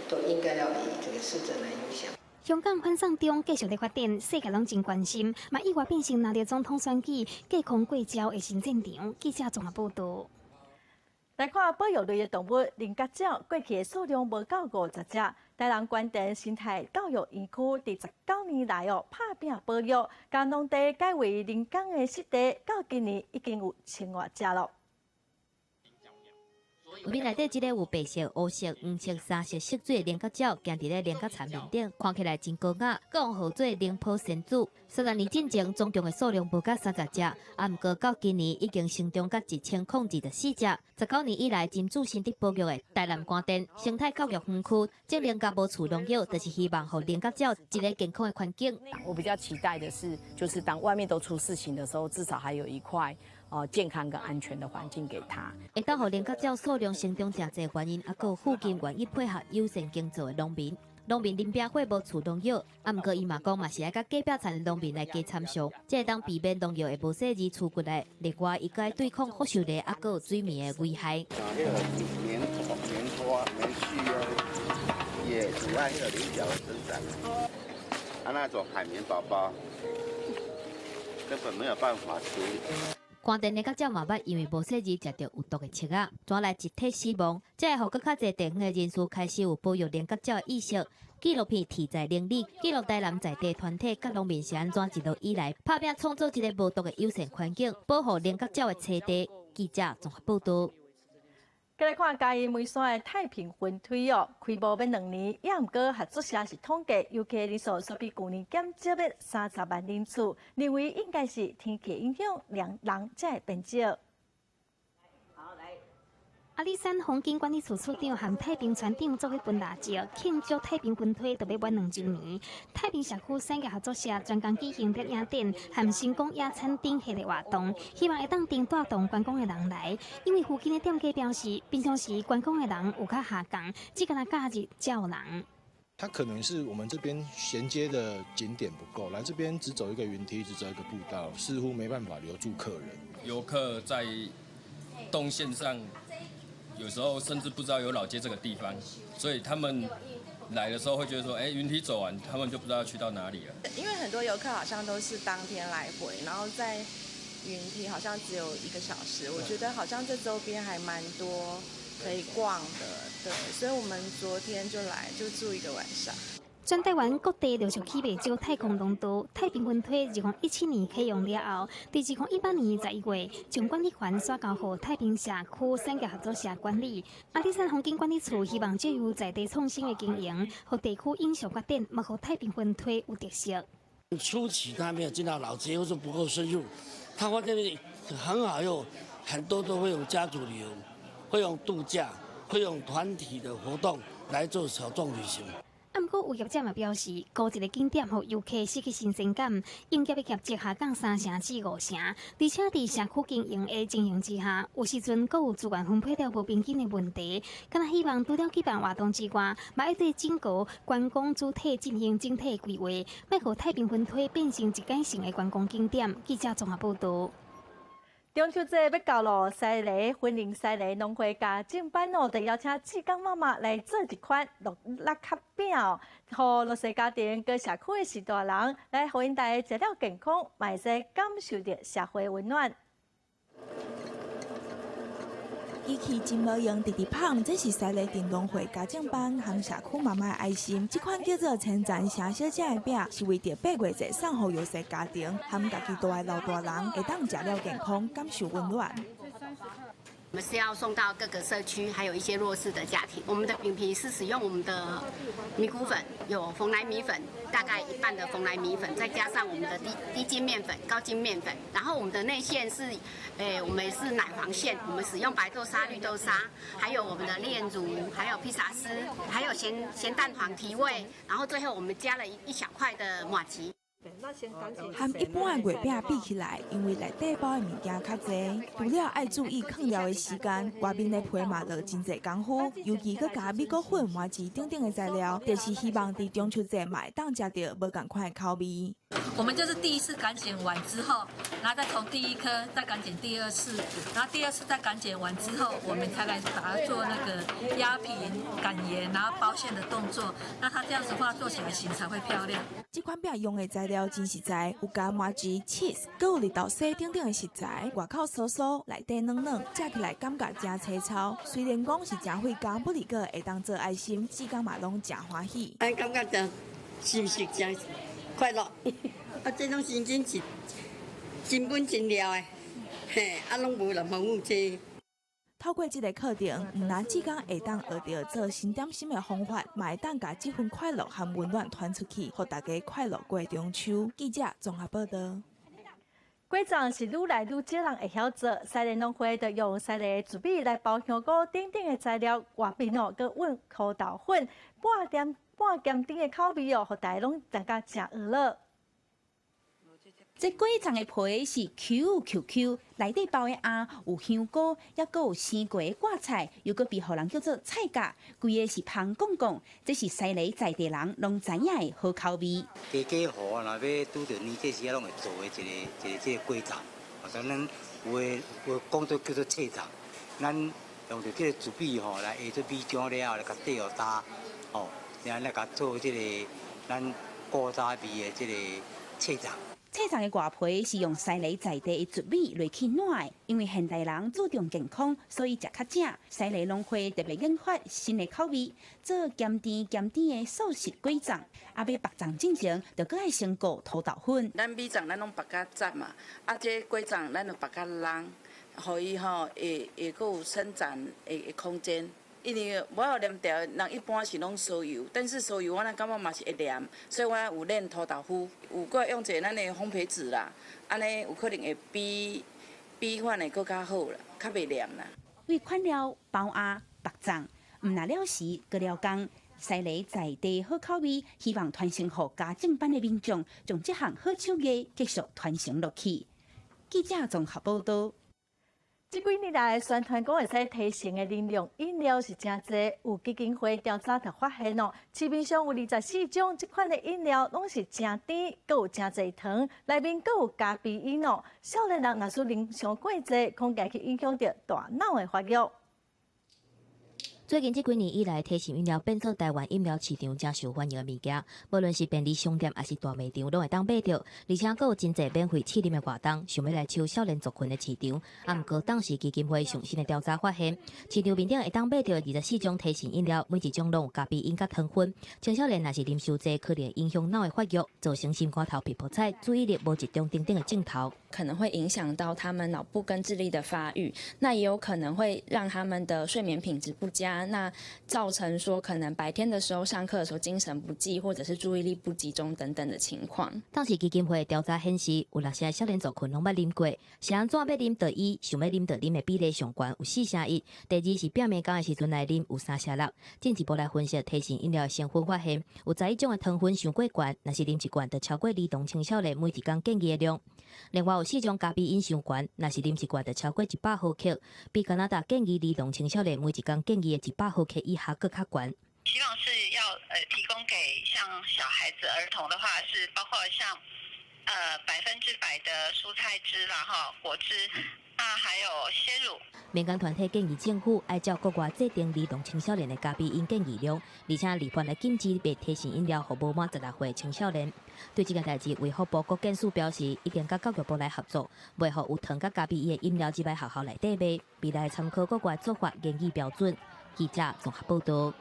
都應該要以這個市政來優先。香港反送中繼續咧發展，世界攏真關心，嘛意外變成若著總統選舉隔空過招的新戰場。記者綜合報導。來看保育類的動物，菱角鳥過去的數量無夠50隻。台南官田生態教育園區佇19年來哦，拍拚保育，將農地改為人工的濕地，到今年已經有千外隻囉。畫面內底這個有白色、烏色、黃色三色色水的菱角鳥，行佇咧菱角田面頂，看起來真高雅，閣予號做寧波仙子。30年進前，總共的數量無到30隻，啊，毋過到今年已經成長到1024隻。19年以來，真注心佇保育的台南官田生態教育園區，種菱角無除農藥，就是希望予菱角鳥一个健康的環境。我比較期待的是，就是當外面都出事情的時候，至少還有一塊健康跟安全的環境給他。會當予菱角鳥數量成長誠濟原因，啊，閣有附近願意配合友善耕作的農民。農民林炳輝無除農藥，啊，毋過伊嘛講嘛是愛佮隔壁田的農民來加參詳，才會當避免農藥會無細膩除骨力。另外，伊閣愛對抗福壽螺，啊，閣有水螟的危害。像彼个棉棉花、棉絮啊，也阻礙彼个菱角的生長。啊，那種海綿寶寶根本沒有辦法處理。官田菱角鳥嘛捌因為無細膩食著有毒的粟仔，轉來集體死亡，才會予閣較濟地方的人士開始有保育菱角鳥的意識。紀錄片鐵在菱裡記錄台南在地團體佮農民是按怎一路以來拍拚創造一个無毒的友善環境，保護菱角鳥的棲地。記者綜合報導。繼來看嘉義梅山的太平雲梯哦，開無欲2年，也毋過合作社是統計遊客人數煞比舊年減少欲30萬人次，認為應該是天氣影響，讓人才會變少。阿里山風景管理處處長和太平船長做伙分蠟燭，慶祝太平雲梯就欲滿2週年。太平社區產業合作社專工舉行攝影展和成功野餐燈系列活動，希望會當定帶動觀光的人來。因為附近的店家表示，平常時觀光的人有較下降，只干焦假日才有人。它可能是我們這邊銜接的景點不夠，來這邊只走一個雲梯，只走一個步道，似乎沒辦法留住客人。遊客在動線上，有時候甚至不知道有老街這個地方，所以他們來的時候會覺得說，哎，雲梯走完，他們就不知道要去到哪裡了。因為很多遊客好像都是當天來回，然後在雲梯好像只有1個小時，我覺得好像這周邊還蠻多可以逛的，對，所以我們昨天就來，就住一個晚上。全台灣各地陸續起袂少太空廊道，太平雲梯2017年啟用了後，佇2018年11月，將管理權徙交予太平社區產業合作社管理。阿里山風景管理處希望藉由在地創新的經營，予地區永續發展，嘛予太平雲梯有特色。初期他沒有進到老街，或者不夠深入，他發現很好用，很多都會用家族旅遊，會用度假，會用團體的活動來做小眾旅行。啊，毋過有業者嘛表示，高一个景點予遊客失去新鮮感，營業的業績下降3成至5成，而且佇社區經營的情形之下，有時陣閣有資源分配了無平均的問題。敢若希望除了舉辦活動之外，嘛愛對整個觀光主體進行整體規劃，莫予太平雲梯變成一改性的觀光景點。記者綜合報導。中秋節欲到囉，西螺雲林西螺農會家政班哦，就邀請志工媽媽來做一款鹿殼餅哦，予弱勢家庭佮社區的序大人來，予𪜶大家食了健康，嘛會使感受著社會溫暖。機器真無閒，直直麭，這是西螺鎮農會家政班和社區媽媽的愛心。這款叫做千層城小姐的餅，是為著八月節送予弱勢家庭和家己蹛的老大人，會當食了健康，感受溫暖。我們是要送到各個社區，還有一些弱勢的家庭。我們的餅皮是使用我們的米穀粉，有蓬萊米粉，大概一半的蓬萊米粉，再加上我們的低低筋麵粉、高筋麵粉。然後我們的內餡是，我們是奶黃餡，我們使用白豆沙、綠豆沙，還有我們的煉乳，還有披薩絲，還有鹹鹹蛋黃提味。然後最後我們加了一小塊的麻糬。和一般的月餅比起來，因為內底包的物件較濟，除了愛注意囥料的時間，外面的皮嘛落真濟工夫，尤其閣加米穀粉、麻糬等等的材料，就是希望佇中秋節嘛會當食著無仝款的口味。我們就是第一次擀繭完之後，然後再從第一顆再擀繭第二次，然後第二次再擀繭完之後，我們才來把它做那個壓平、擀圓，然後包餡的動作。那它這樣子的話，做起來形才會漂亮。這款餅用的材料真實在，有加麻糬、cheese，閣有綠豆沙等等的食材，外口酥酥，內底軟軟，食起來感覺誠青草。雖然講是誠費工，不過會當做愛心，志工嘛攏誠歡喜。哎，感覺誠舒適，誠快樂。啊，這種真正是真本真料的，嘿，啊，攏無任何有這。透過這个課程，毋但志工會當學著做新點心的方法，嘛會當共這份快樂和溫暖傳出去，予大家快樂過中秋。記者綜合報導。果粽是愈來愈少人會曉做，西螺農會就用西螺的糯米來包香菇等等的材料，外面哦閣混苦豆粉，半甜半鹹甜的口味哦，予大家攏感覺誠娛樂。這果粽的皮是 Q Q Q，內底包的餡有香菇，抑閣有生瓜掛菜，又閣被予人叫做菜甲，規个是芳絳絳。這是西螺在地人攏知影的好口味。家家戶戶若欲拄著年節時，攏會做的一个一个這个果粽，或者咱有的有講做叫做脆粽，咱用著這个糯米吼來下做米漿了後，來共底予焦，吼，然後來共做這个咱古早味的這个脆粽。脆粽的外皮是用西螺在地的糯米落去滗的，因為現代人注重健康，所以食較正。西螺農會特別研發新的口味，做鹹甜鹹甜的素食果粽。啊，欲縛粽進前，就閣愛先裹塗豆粉。咱米粽咱攏縛較紮嘛，啊，這果粽咱就縛較櫳，予伊吼會會閣有伸展的空間。因為無法度黏牢，人一般是攏酥油，但是酥油我咱感覺嘛是會黏，所以我有煉塗豆腐，有閣用一个咱的烘焙紙啦，按呢有可能會比比款會閣較好啦，較袂黏啦。為款料包餡縛粽，毋但了時閣了工，西螺在地好口味，希望傳承予家政班的民眾，將這項好手藝繼續傳承落去。記者綜合報導。這幾年來，宣傳講會使提神的能量飲料是誠濟。有基金會調查就發現哦，市面上有24種這款的飲料，攏是誠甜，閣有誠濟糖，內面閣有咖啡因哦。少年人若是啉傷過濟，恐驚去影響著大腦的發育。最近這幾年以來，提神飲料變做台灣飲料市場誠受歡迎的物件。無論是便利商店，抑是大賣場，攏會當買著。而且閣有真濟免費試啉的活動，想欲來搶少年族群的市場。啊，毋過當時基金會上新的調查發現，市場面頂會當買著24種提神飲料，每一種攏有咖啡因佮糖分。青少年若是啉傷濟，可能影響腦的發育，造成心肝頭皮泡菜、注意力無集中等等的症頭。可能會影響到他們腦部跟智力的發育，那也有可能會讓他們的睡眠品質不佳。加，那造成說可能白天的時候上課的時候精神不濟，或者是注意力不集中等等的情況。當時基金會調查顯示，有六成少年族群攏捌啉過，是按怎欲啉就伊想欲啉就啉的比例上懸，有4成1。第二是閉門工的時陣來啉，有3成6。進一步來分析提神飲料的成分，發現有11種的糖分傷過懸，若是啉一罐就超過兒童青少年每一工建議的量。另外有四種咖啡因傷懸，若是啉一罐就超過100毫克，比加拿大建議兒童青少年每一工建議的100毫克以下閣較懸。希望是要提供給像小孩子、兒童的話，是包括像100%的蔬菜汁啦、哈果汁，那還有鮮乳。民間團體建議政府愛照國外制定兒童青少年的咖啡因建議量，而且立法來禁止賣提神飲料予無滿16歲青少年。對這件代誌，衛福部國健署表示，一定佮教育部來合作，袂予有糖佮咖啡因的飲料入來學校內底賣，未來參考國外做法研擬標準。記者綜合報導。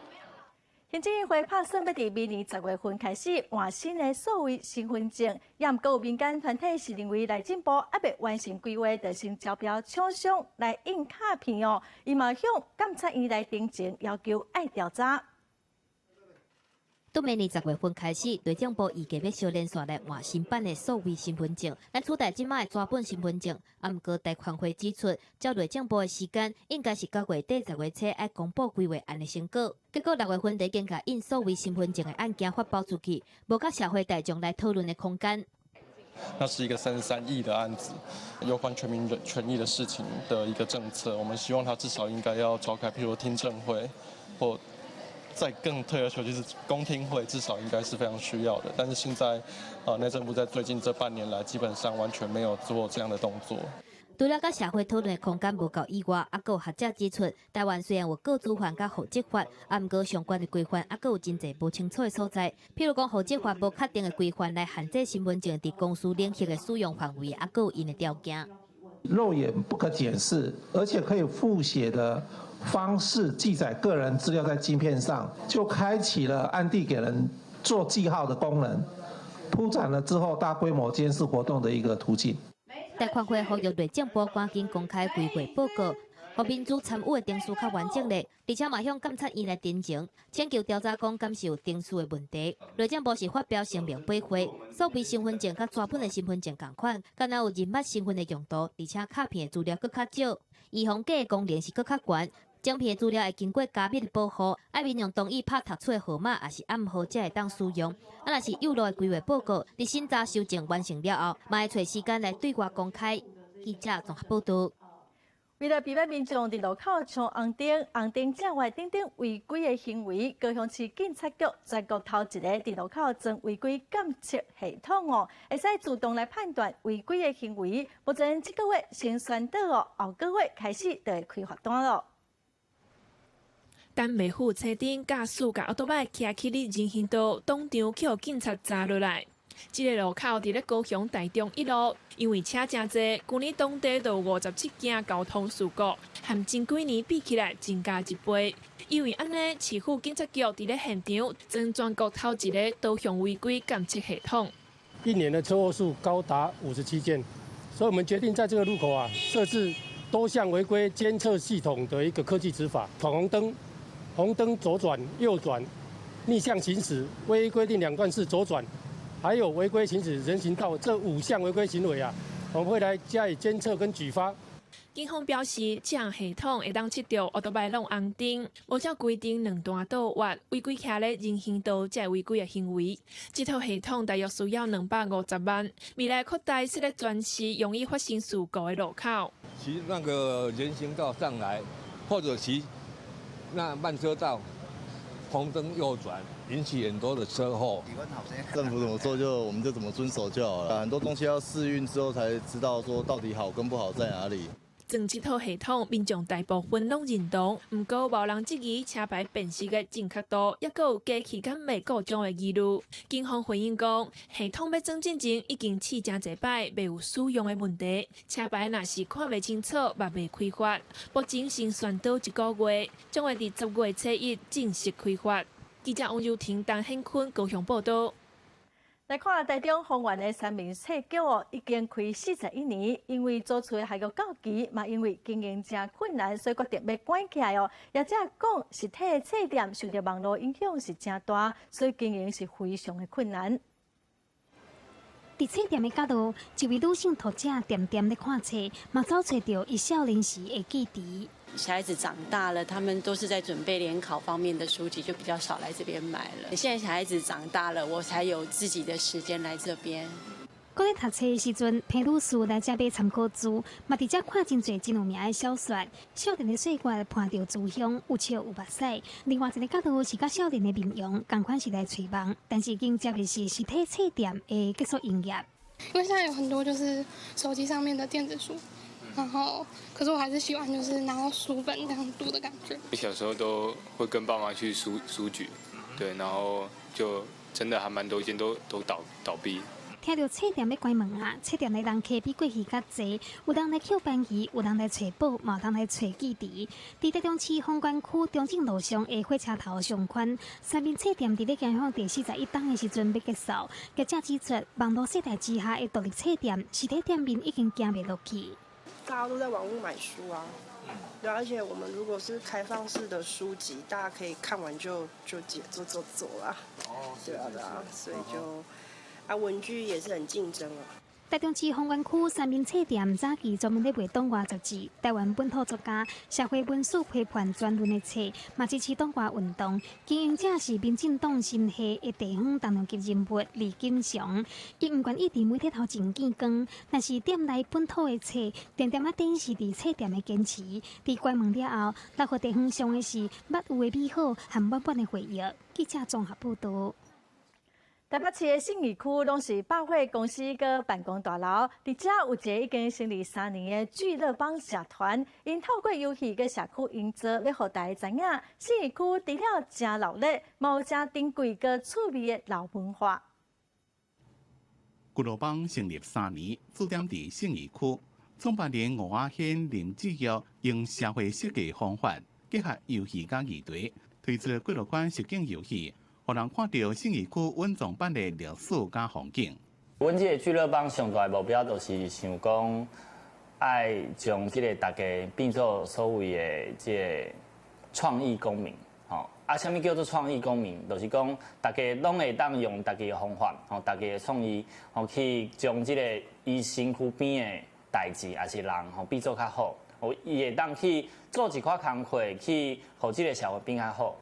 行政院會拍算欲佇明年10月份開始換新的數位身份證，也毋過有民間團體是認為內政部猶未完成規劃，就先招標廠商來印卡片哦。伊嘛向監察院來陳情，要求愛調查。對明年10月份開始，內政部預計欲小連線來換新版的數位身份證，來取代這擺的紙本身份證。啊，毋過台權會指出，照內政部的時間，應該是9月底10月初愛公布規劃案的成果。結果6月份就已經共印數位身份證的案件發包出去，無共社會大眾來討論的空間。那是一個33億的案子，有關全民權益的事情的一個政策，我們希望他至少應該要召開，譬如聽證會，或再更退而求其次，公聽會至少應該是非常需要的。但是現在，內政部在最近這半年來，基本上完全沒有做這樣的動作。除了佮社會討論的空間無夠以外，猶閣有學者指出，台灣雖然有個資法佮戶籍法，啊，毋過相關的規範猶閣有真濟無清楚的所在。譬如講，戶籍法無確定的規範來限制身份證佇公私領域的使用範圍，猶閣有𪜶的條件。肉眼不可檢視，而且可以複寫的方式記載個人資料在晶片上，就開啟了暗地給人做記號的功能，鋪展了之後大規模監視活動的一個途徑。台權會呼籲內政部趕緊公開規劃報告，予民主參與的程序較完整咧，而且嘛向監察院來陳情，請求調查講敢是有程序的問題。內政部是發表聲明駁回，數位身份證佮紙本的身份證仝款，敢若有人捌身份的用途，而且卡片的資料閣較少，預防假的功能是閣較懸。晶片資料會經過加密的保護，愛民眾同意拍讀取的號碼，抑是暗號才會當使用。啊，若是幼路的規劃報告，佇審查修正完成了後，嘛會揣時間來對外公開。記者綜合報導。為了避免民眾佇路口衝紅燈、紅燈正外等等違規的行為，高雄市警察局全國頭一個佇路口裝違規監測系統哦，會使自動來判斷違規的行為。目前這個月先宣導哦，後個月開始就會開罰單囉。陳美虎車頂駕駛共歐多擺騎去咧人行道，當場予警察查落來。這个路口佇咧高雄大中一路，因為車誠濟，舊年當地就有57件交通事故，和前幾年比起來增加一倍。因為按呢，市府警察局佇咧現場裝全國頭一个導向違規監測系統。一年的車禍數高達57件，所以我們決定在這個路口啊設置多項違規監測系統的一個科技執法，闖紅燈、紅燈左轉、右轉、逆向行駛、未規定兩段式左轉，還有違規行駛人行道這5項違規行為啊，我們會來加以監測跟舉發。警方表示，這項系統會當測著歐多擺攏紅燈，無照規定兩段倒彎，違規徛咧人行道這違規的行為。這套系統大約需要250萬，未來擴大設咧全市容易發生事故的路口。騎那個人行道上來，或者騎那慢車道，紅燈右轉，引起很多的車禍。政府怎麼做就我們就怎麼遵守就好了。很多東西要試運之後才知道說到底好跟不好在哪裡。裝這套系統，民眾大部分攏認同，毋過無人質疑車牌辨識的準確度，抑閣有機器敢會故障的疑慮。警方回應講，系統欲裝進前已經試誠濟擺，袂有使用的問題。車牌若是看袂清楚，嘛袂開罰。目前先宣導一個月，將會佇10月初一正式開罰。記者王柔婷、陳顯坤高雄報導。來看台中豐原的三民冊局哦，已經開41年，因為租厝的合約到期，嘛因為經營誠困難，所以決定欲關起來哦。業者講，實體的冊店受著網路影響是誠大，所以經營是非常的困難。佇冊店的角落，一位女性讀者恬恬咧看冊，嘛走揣著伊少年時的記憶。小孩子長大了，他們都是在準備聯考方面的書籍，就比較少來這邊買了。現在小孩子長大了，我才有自己的時間來這邊。閣咧讀冊的時陣，彭女士來遮買參考書，嘛佇遮看真濟真有名的小說。少年的歲月伴著書香，有笑有目屎。另外一个角度是佮少年的面容，仝款是來揣望，但是緊接的是實體冊店的結束營業。因為現在有很多就是手機上面的電子書。然後，可是我還是喜歡就是拿到書本這樣讀的感覺。小時候都會跟爸媽去書局，對，然後就真的還蠻多間都倒閉。聽著冊店欲關門啊，冊店的人客比過去較濟，有人來抾便宜，有人來揣寶，嘛有人來揣記憶。佇台中市豐原區中正路上的火車頭商圈，三民冊店佇咧行向第41冬的時陣欲結束。業者指出，網路世代之下的獨立冊店，實體店面已經行袂落去。大家都在網路買書啊，對，而且我們如果是開放式的書籍，大家可以看完就結就走了。哦，對啊對啊，所以就啊文具也是很競爭啊。台中市豐原區三民冊店早期專門咧賣黨外雜誌、台灣本土作家、社會文史批判專論的冊，嘛支持黨外運動。經營者是民進黨新系的地方重量級人物李金祥，伊毋願意佇媒體頭前見光，但是店內本土的冊，定定仔展示佇冊店的堅持。佇關門了後，留予地方上的是捌有的美好和滿滿的回憶。記者綜合報導。台北市的信義區攏是百貨公司佮辦公大樓，佇遮有一个已經成立3年的聚樂邦社團，𪜶透過遊戲佮社區營造，欲予大家知影信義區除了誠熱鬧，嘛有誠珍貴佮趣味的老文化。聚樂邦成立三年，駐點佇信義區，創辦人吳阿軒、林志耀用社會設計方法，結合遊戲佮議題，推出幾落款實境遊戲。予人看著信義區隱藏版的歷史佮風景。阮這个聚樂邦上大的目標就是想講，愛將這个大家變做所謂的這个創意公民，吼啊，啥物叫做創意公民？就是講，大家攏會當用家己的方法，吼，家己的創意，吼，去將這个伊身軀邊的代誌，抑是人，吼，變做較好，吼，伊會當去做一寡工課，去予這个社會變較好。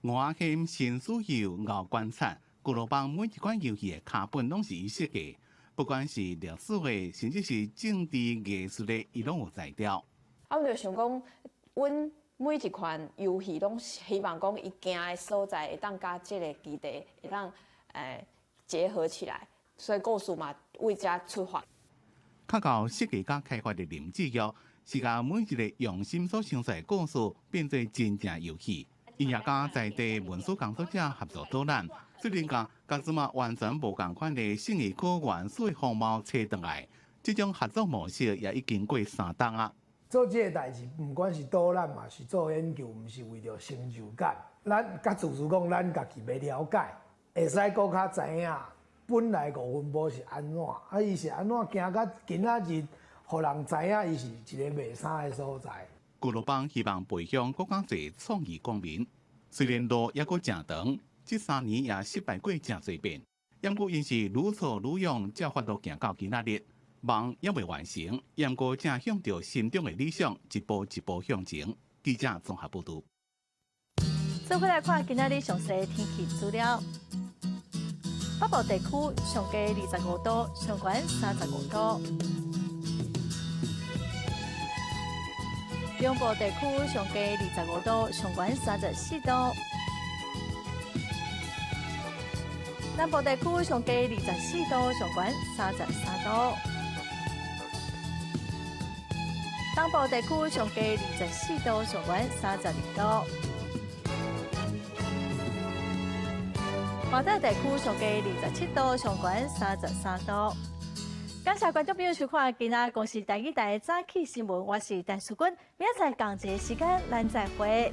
吳阿謙新自由熬觀察，俱樂邦每一款遊戲的卡本攏是伊設計，不管是歷史的，甚至是政治藝術的，伊攏有才調。啊，阮就想講，阮每一款遊戲攏希望講，伊行的所在會當佮這个基地會當結合起來，所以故事嘛為遮出發。較𠢕設計佮開發的林志耀，是共每一个用心所想出來的故事變做真正遊戲。伊也佮在地文史工作者合作導覽，雖然講佮這馬完全無仝款的信義區原始風貌揣轉來，這種合作模式也已經過3冬啊。做這个代誌，毋管是導覽嘛，是做研究，毋是為著成就感。咱較自私講，咱家己欲了解，會使閣較知影本來五分埔是按怎，啊，伊是按怎行到今仔日，予人知影伊是一个賣衫的所在。俱樂邦希望培養閣較濟創意公民，雖然路猶閣誠長，這3年也失敗過誠濟遍，毋過𪜶是愈挫愈勇，才法度行到今仔日。夢猶未完成，毋過正向著心中的理想一步一步向前。記者綜合報導。做伙來看今仔日詳細天氣資料。北部地區上低25度，上懸35度。中部地區上低25度，上懸34度。南部地區上低24度，上懸33度。東部地區上低24度，上懸32度。外島地區上低27度，上懸33度。感謝觀眾朋友收看今仔公視台語台的早起新聞，我是陳淑君，明仔載仝一个時間，咱再會。